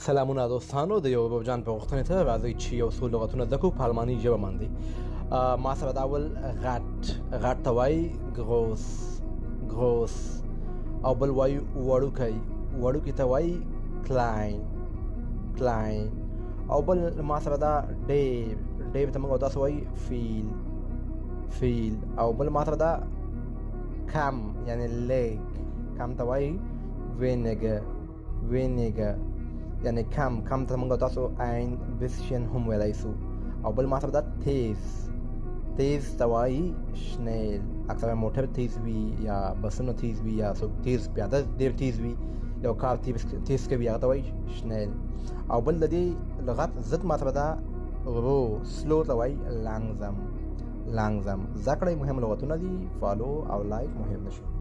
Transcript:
سلامونه دوستانو، د یو باب جان په غوښتنې ته راځئ چې یو څو لغتونه زده کړو په الماني ژبه باندې. ما سره دا اول غټ، غټ ته وایي groß، groß. او بل وایي وړوکی، وړوکی ته وایي klein، klein. او بل ما سره دا ډېر، ډېر ته موږ تاسو وایي viel، viel. او بل ما سره دا کم یعنی لږ، کم ته وایي weniger، weniger یعنی کم. کم ته موږ تاسو ein bisschen هم ویلای سو. او بل ما سره دا تیز، تیز ته وایي schnell. اکثره موټر تیز وي یا بسونه تیز وي یا څوک تیز پیاده ډېر تیز وي، یو کار تیز تیز کوي، هغه ته وایي schnell. او بل د دې لغت ضد ما سره دا ورو، slow ته وایي langsam، langsam. زده کړئ، مهم لغتونه دي. follow او like مهم نشي.